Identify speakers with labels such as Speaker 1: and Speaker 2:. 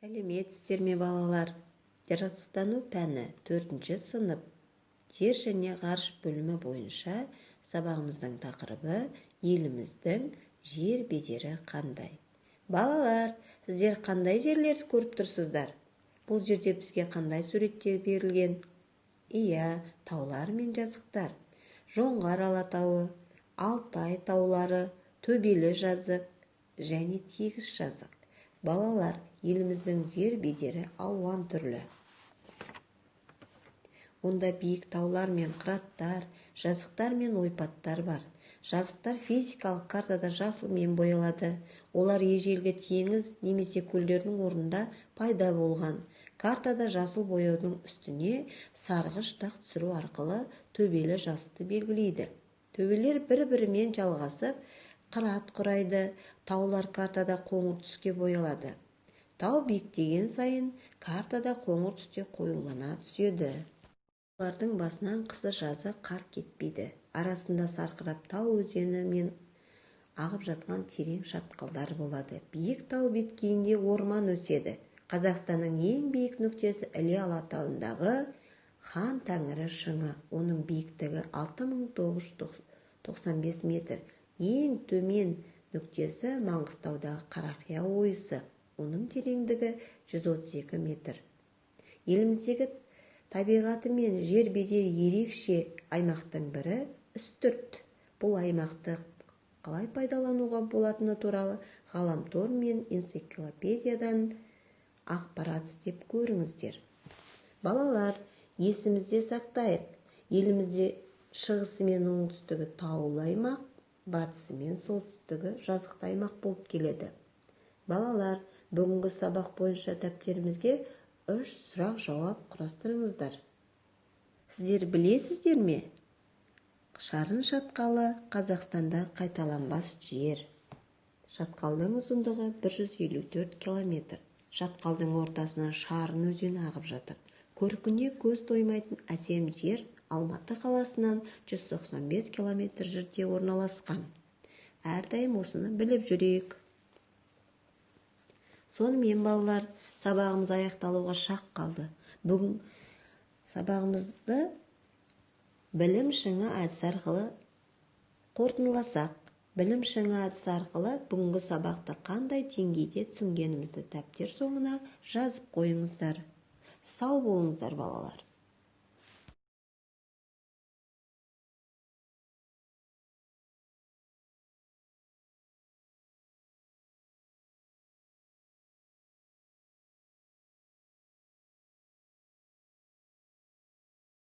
Speaker 1: Сәлеметсіздер ме, балалар! Жаратылыстану пәні, 4 сынып, жер және ғарыш бөлімі бойынша сабағымыздың тақырыбы: еліміздің жер бедері қандай? Балалар, сіздер қандай жерлерді көріп тұрсыздар? Бұл жерде бізге қандай суреттер берілген? Иә, таулар мен жазықтар. Жоңғар Алатауы, Алтай таулары, төбелі жазық және тегіс жазық. Балалар, еліміздің жер бедері алуан түрлі. Онда биік таулар мен қыраттар, жазықтар мен ойпаттар бар. Жазықтар физикалық картада жасылмен боялады. Олар ежелгі теңіз немесе көлдердің орнында пайда болған. Картада жасыл бояудың үстіне сарғыш дақ түсіру арқылы төбелі жазықты белгілейді. Төбелер бір-бірімен жалғасып, қырат құрайды. Таулар картада қоңыр түске боялады. Тау биіктеген сайын картада қоңыр түсте қоюлана түседі. Олардың басынан қысы-жазы қар кетпейді. Арасында сарқырап тау өзені мен ағып жатқан терең шатқалдар болады. Биік тау беткейінде орман өседі. Қазақстанның ең биік нүктесі Іле Алатауындағы Хан Тәңірі шыңы. Оның биіктігі 6995 метр. Ең төмен нүктесі Маңғыстаудағы Қарақия ойысы. Оның тереңдігі 132 метр. Еліміздегі табиғаты мен жер бедері ерекше аймақтың бірі Үстірт. Бұл аймақты қалай пайдалануға болатыны туралы ғаламтор мен энциклопедиядан ақпарат іздеп көріңіздер. Балалар, есімізде сақтайық: елімізде шығысы мен оңтүстігі таулы аймақ, батысы мен солтүстігі жазықты аймақ болып келеді. Балалар, бүгінгі сабақ бойынша дәптерімізге үш сұрақ-жауап құрастырыңыздар. Сіздер білесіздер ме, Шарын шатқалы Қазақстанда қайталанбас жер. Шатқалдың ұзындығы 154 километр. Шатқалдың ортасынан Шарын өзені ағып жатыр. Көркіне көз тоймайтын әсем жер Алматы қаласынан 195 километр жерде орналасқан. Әрдайым осыны біліп жүрейік. Сонымен, балалар, сабағымыз аяқталуға шақ қалды. Бүгін сабағымызды білім шыңы әдісі арқылы қорытындыласақ. Білім шыңы әдісі арқылы бүгінгі сабақты қандай деңгейде түсінгенімізді дәптер соңына жазып қойыңыздар. Сау болыңыздар, балалар!